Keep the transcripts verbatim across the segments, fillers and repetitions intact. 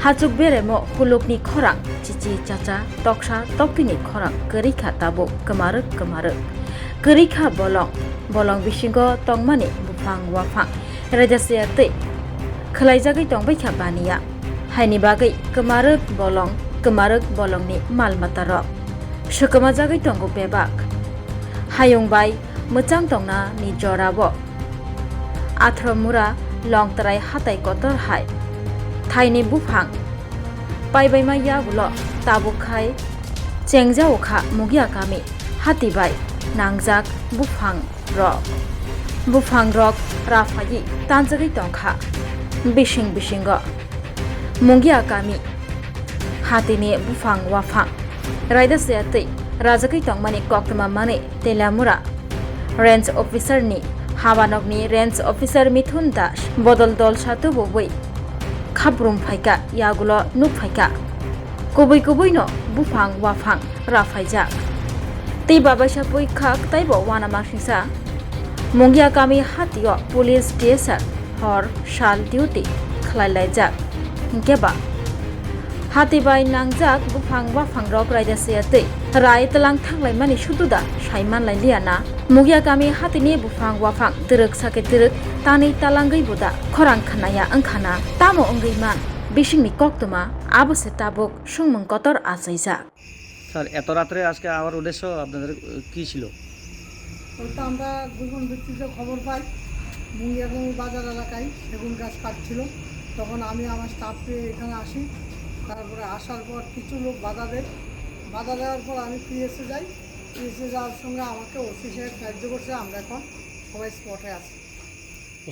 Hachuk beremo hulukni khorang, chichi chacha, toksa toktwini khorang kwrwi kha tabuk kwmarwk kwmarwk. Kwrwi kha bolong, bolong bisingo tongmani buphang waphang, raida siya twi khwlaijagwi tongbai kha baniya. Haini bagwi kwmarwk bolong, kwmarwk bolongni mal matarok swkmajagwi tongo bebak. Hayung bai mwchang tongnani jorao Athromura Longtrai hatai kotor hai thaini buphang paibaima yagulo tabuk khai chengjao kha Mugia kami hati bai nangjak buphang rok. Buphang rok raphaiwi tanjagwi tongkha bising bisingo. Mugia kami hatini buphang waphang raida siya twi rajagwi tongmani koktwma manwi Teliamura Range Officer ni habanokni Range Officer Mithun Das bodol dol sa tububui khaprum phaikha, yagulo nuk phaikha. Kubui kubui no buphang waphang raphaijak. Tei babaisa pui kha kwtaibo uanama singsa. Mungia kami hatio police D S R hor sal duty khlai laijak. Hinkhe ba hati bai nangjak buphang waphang rok raida siya twi rai tlang thanglaimani sudu da sai manlai liya na. Mugia kami hatini buphang waphang twrwk sake twrwk tanwi talangwi bo da khorang khnaya wngkha na. Tamo wngwi man bisingni koktwma abo se tabuk songmung kotor achaijak. Sir, এত রাত্রে আজকে আওয়ার উদ্দেশ্য আপনাদের, আহ, কি ছিল? ওই তো আমরা গোপন ভিত্তিতে খবর পাই, মুঙ্গিয়াকামি বাজার এলাকায় সেগুন গাছ কাটছিল। তখন আমি আমার স্টাফ নিয়ে এখানে আসি। তারপরে আসার পর কিছু লোক বাধা দেয়। বাধা দেওয়ার পর আমি পিএসএ যাই। পিএসএ যাওয়ার সঙ্গে আমাকে ওসি সাহেব সাহায্য করছে। আমরা এখন সবাই স্পটে আছি।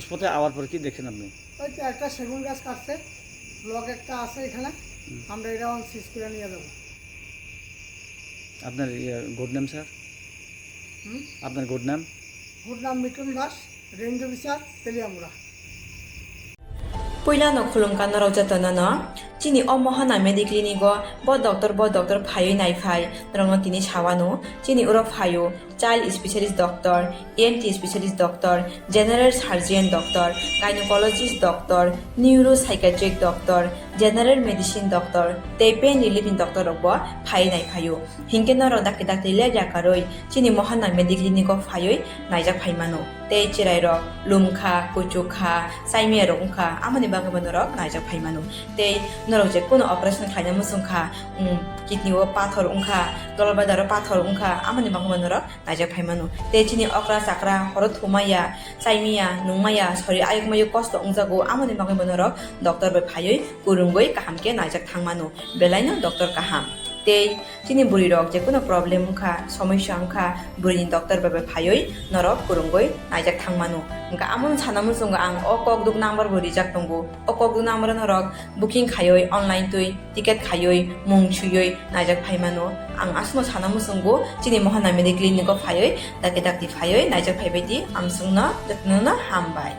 স্পটে আওয়ার পর কি দেখেন আপনি? ওই তো একটা সেগুন গাছ কাটছে, ব্লক একটা আছে এখানে। হুম। আমরা এটা এখন সিজ করে নিয়ে যাবো। আপনার, ইয়ে, গুড নেম, স্যার? হুম? আপনার গুড নেম? গুড নাম Mithun Das, range officer, Teliamura. Puilano khulumkha norok jotono no, chini o Mohana Mediclinic o bo doctor, bo doctor phaiwi naiphai, norokno tini sawano, chini oro phaio, child specialist doctor, E N T specialist doctor, general surgeon doctor, gynecologist doctor, neuropsychiatric doctor, general medicine doctor, tei pain relief ni doctor rok bo phaiwi naiphaio. Hinkhe norok dakti dakti ler yakarwi chini Mohana Mediclinic o phaiwi naijak phaimano. Tei cherai rok lumkha, kuchukha, saimaya rok wngkha, amoni bagwi bo norok naijak phaimano. Tei norok je kuno operation khlaina muchungkha, um, kidney o pathor wngkha, gallbladder o pathor wngkha, amoni bagwi bo norok naijak phaimano. Tei chini okra chakra horo thumaya, chaimaya, nungmaya, sori ayuk mayuk kosto wngjago, amoni bagwi bo norok doctor bai phaiwi kwrwngwi kaham khe naijak thangmano. Belaino doctor kaham. Tei chini bwrwi rok je kuno problem wngkha, somosya wngkha, bwrwini doctor bai bai phaiwi norok kwrwngwi naijak thangmano. Hwnkha amoni sana muchungo ang o kokduk number bo rijak tongo. O kokduk number o norok booking khaiwi online twi ticket khaiwi mung swiwi naijak phaimano. Ang aswkno sana muchungo chini Mohana Mediclinic o phaiwi dakti dakti phaiwi naijak phaibai di, amswkno jotono no hambai.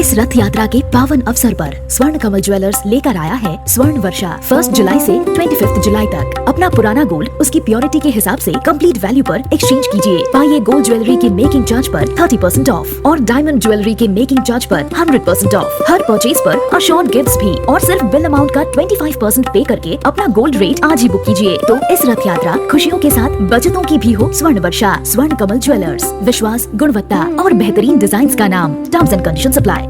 इस रथ यात्रा के पावन अवसर पर स्वर्ण कमल ज्वेलर्स लेकर आया है स्वर्ण वर्षा। फर्स्ट जुलाई से ट्वेंटी फिफ्थ जुलाई तक अपना पुराना गोल्ड उसकी प्योरिटी के हिसाब से कंप्लीट वैल्यू पर एक्सचेंज कीजिए। पाइए गोल्ड ज्वेलरी के मेकिंग चार्ज पर थर्टी परसेंट ऑफ और डायमंड ज्वेलरी के मेकिंग चार्ज पर हंड्रेड परसेंट ऑफ। हर परचेज पर अश्योर्ड गिफ्ट्स भी और सिर्फ बिल अमाउंट का ट्वेंटी फ़ाइव परसेंट पे करके अपना गोल्ड रेट आज ही बुक कीजिए। तो इस रथ यात्रा खुशियों के साथ बचतों की भी हो स्वर्ण वर्षा। स्वर्ण कमल ज्वेलर्स, विश्वास, गुणवत्ता और बेहतरीन डिजाइन्स का नाम। Terms and condition apply.